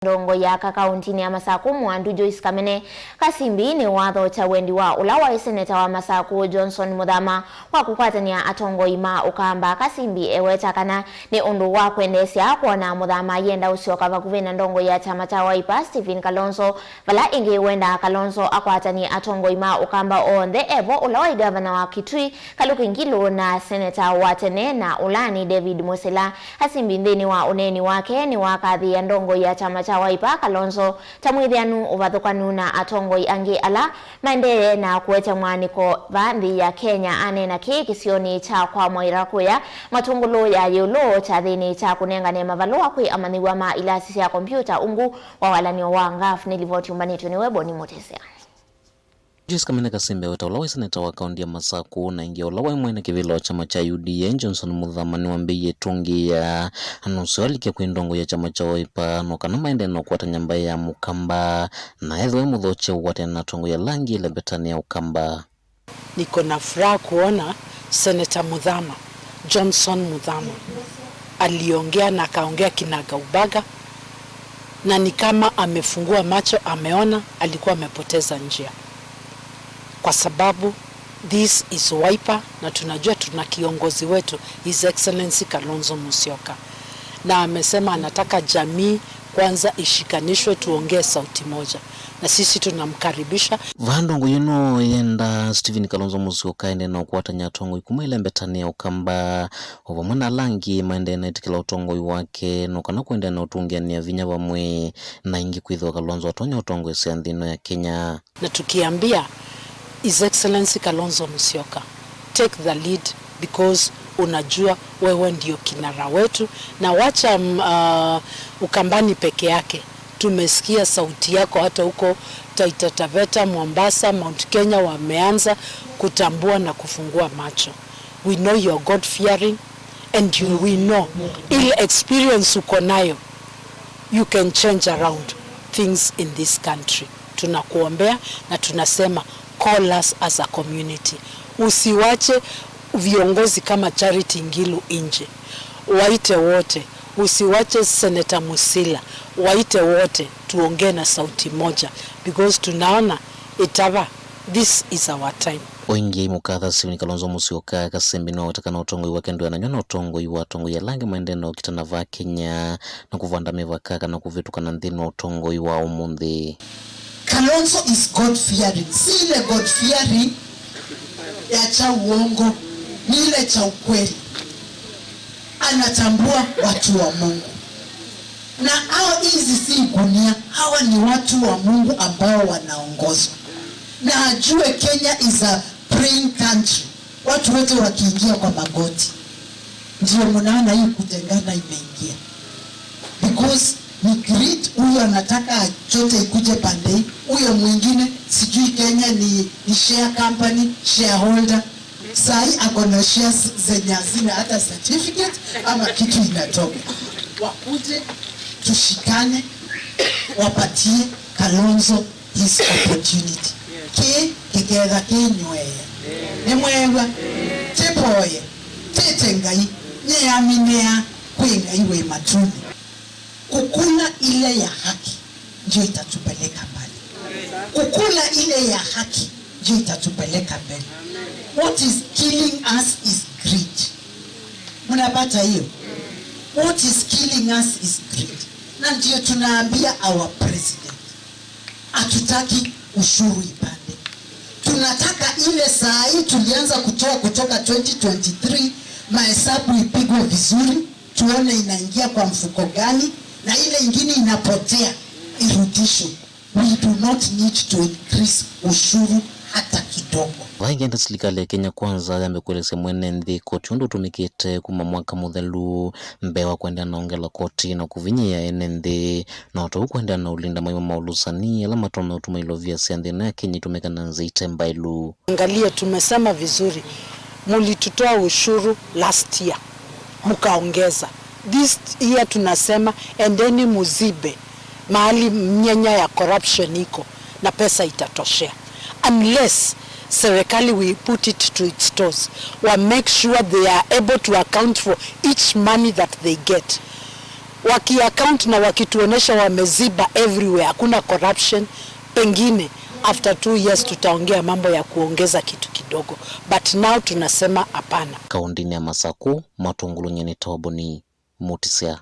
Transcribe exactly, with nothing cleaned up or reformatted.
Ndongoi ya aka kaũntinĩ ya Masaku, Mwandu Joyce Kamene Kasimbi, nĩwathokya wendi wa ũla waĩ seneta wa Masaku, Johnson Muthama, wa kũkwatany'a atongoi ma Ũkamba. Kasimbi eweta kana nĩ ũndũ wa kwendeesya kwona Muthama ayenda ũsyoka vakuvĩ na ndongoi ya kyama kya Wiper, Stephen Kalonzo, vala ĩngĩ wendaa Kalonzo akwatany'e atongoi ma Ũkamba onthe, evo ũla waĩ ngavana wa Kitui, Kaluki Ngilu, na seneta wa tene na ũlaani David Musila. Kasimbi nthĩnĩ wa ũneeni wake nĩwakathĩĩa ndongoi ya kyama kya Wiper, Kalonzo, ta mwĩthĩanu ũvathũkanu na atongoi angĩ ala maendee na kũete mwaanĩko vaa nthĩ ya Kenya. Aneena kĩĩ kĩsionĩ kya kwa Mwaira kũya Matũngũlũ ya ĩũlũ kyathĩnĩ kya kũnengane mavalũa kwĩ amanyĩw'a ma ilasi sya kombyũta ungu wa walany'o wa ngaf. Nĩ livoti yũmbanĩtw'e nĩwe Boni Mutisia. Joyce Kamene Kasimbi aweta ũla waĩ seneta wa kaũnti ya Masaku na ĩngĩ ũla waĩ mwene kĩvĩla wa kyama kya U D A, Johnson Muthama, nĩwambĩĩie ĩtũngĩĩa na ũseo alike kwĩ ndongoi ya kyama kya Wiper no kana maendee na ũkwatany'a mbaĩ ya Mũkamba, na ethĩwa e mũthokye ũkwatene na atongoi ala angĩ ĩlembetanĩ ya Ũkamba. Niko na furaha kuona Senator Muthama, Johnson Muthama, aliongea na akaongea kinagaubaga, na ni kama amefungua macho, ameona alikuwa amepoteza njia, kwa sababu this is Wiper, na tunajua tuna kiongozi wetu, His Excellency Kalonzo Musyoka, na amesema anataka jamii kwanza ishikanishwe, tuongee sauti moja, na sisi tunamkaribisha. Vaa ndongoi ĩno yenda Stephen Kalonzo Musyoka aendee na ũkwatany'a atongoi kuma ĩlembetanĩ ya Ũkamba, o vamwe na ala angĩ maendee na ĩtĩkĩla ũtongoi wake, no kana kũendee na ũtũngĩanĩa vinya vamwe na ĩngĩ kwĩthĩwa Kalonzo atonya ũtongoesya nthĩ ĩno ya Kenya. Na tukiambia His Excellency Kalonzo Musyoka, take the lead because unajua wewe ndio kinara wetu, na wacha, mm, uh, Ukambani peke yake. Tumesikia sauti yako hata huko Taita Taveta, Mombasa, Mount Kenya wameanza kutambua na kufungua macho. We know you're God fearing and you, we know ile experience uko nayo, you can change around things in this country. Tunakuombea na tunasema call us as a community. Usiwache viongozi kama Charity Ngilu nje. Waite wote. Usiwache Senator Musila. Waite wote. Tuongee na sauti moja. Because tunaona itava. This is our time. O ĩngĩ mũkatha Stephen Kalonzo Musyoka Kasimbi nĩwaweta kana ũtongoi wake ndwĩanany'a na ũtongoi wa atongoi ala angĩ maendee na ũkitana vaa Kenya na kũvanda mĩvaka kana kũvĩtũkana nthĩnĩ wa ũtongoi wa ũmũnthĩ. Kalonzo is God fearing. Si ile God fearing ya cha uongo, ni ile cha ukweli. Anatambua watu wa Mungu. Na hao, hizi si gunia, hawa ni watu wa Mungu ambao wanaongozwa. Na ajue Kenya is a praying country. Watu wote wakiingia kwa magoti. Ndio mnaona hii kutengana imeingia. Because ni greed, huyo anataka chote ikuje pande hii, huyo mwingine sijui Kenya ni, ni share company, shareholder. Sahi ako na shares zenye hazina hata certificate ama kitu inatoka. Wakuje, tushikane, wapatie Kalonzo his opportunity. Kĩ kĩketha kĩnywee. Nĩmweew'a? Tĩvoye, tĩte Ngai, nĩyaminĩa kwĩ Ngai wĩ matuni. Kukula ile ya haki ndio itatupeleka mbali. Kukula ile ya haki ndio itatupeleka mbele. What is killing us is greed. Mnapata hiyo? What is killing us is greed. Na ndio tunaambia our president, hatutaki ushuru ipande. Tunataka ile saa hii tulianza kutoa kutoka twenty twenty-three, mahesabu ipigwe vizuri, tuone inaingia kwa mfuko gani, na ile ingine inapotea irudishwe. We do not need to increase ushuru hata kidogo. Vaa ĩngĩ enda silikalĩ ya Kenya Kwanza yambe kũelesya mwene nthĩ koti ũndũ ũtũmĩkĩte kuma mwaka mũthelu mbee wa kũendeea na ongela koti na kũvinyĩĩa ene nthĩ, na o ta ũu kũendeea na ũlinda maima ma ũlũsani ala matonya ũtuma ilovia sya nthĩ ĩno ya Kenya itũmĩka na nzĩa ite mbaĩlu. Angalia, tumesema vizuri, mulitutoa ushuru last year, mkaongeza. This year tunasema, endeni muzibe mahali mianya ya corruption iko na pesa itatoshea. Unless serikali we put it to its toes, wa make sure they are able to account for each money that they get. Wakiaccount na wakituonesha wameziba everywhere, hakuna corruption, pengine after two years tutaongea mambo ya kuongeza kitu kidogo, but now tunasema hapana. Kaũntĩnĩ ya Masakũ, matũngũlũnye nĩ Toboni Mutisya.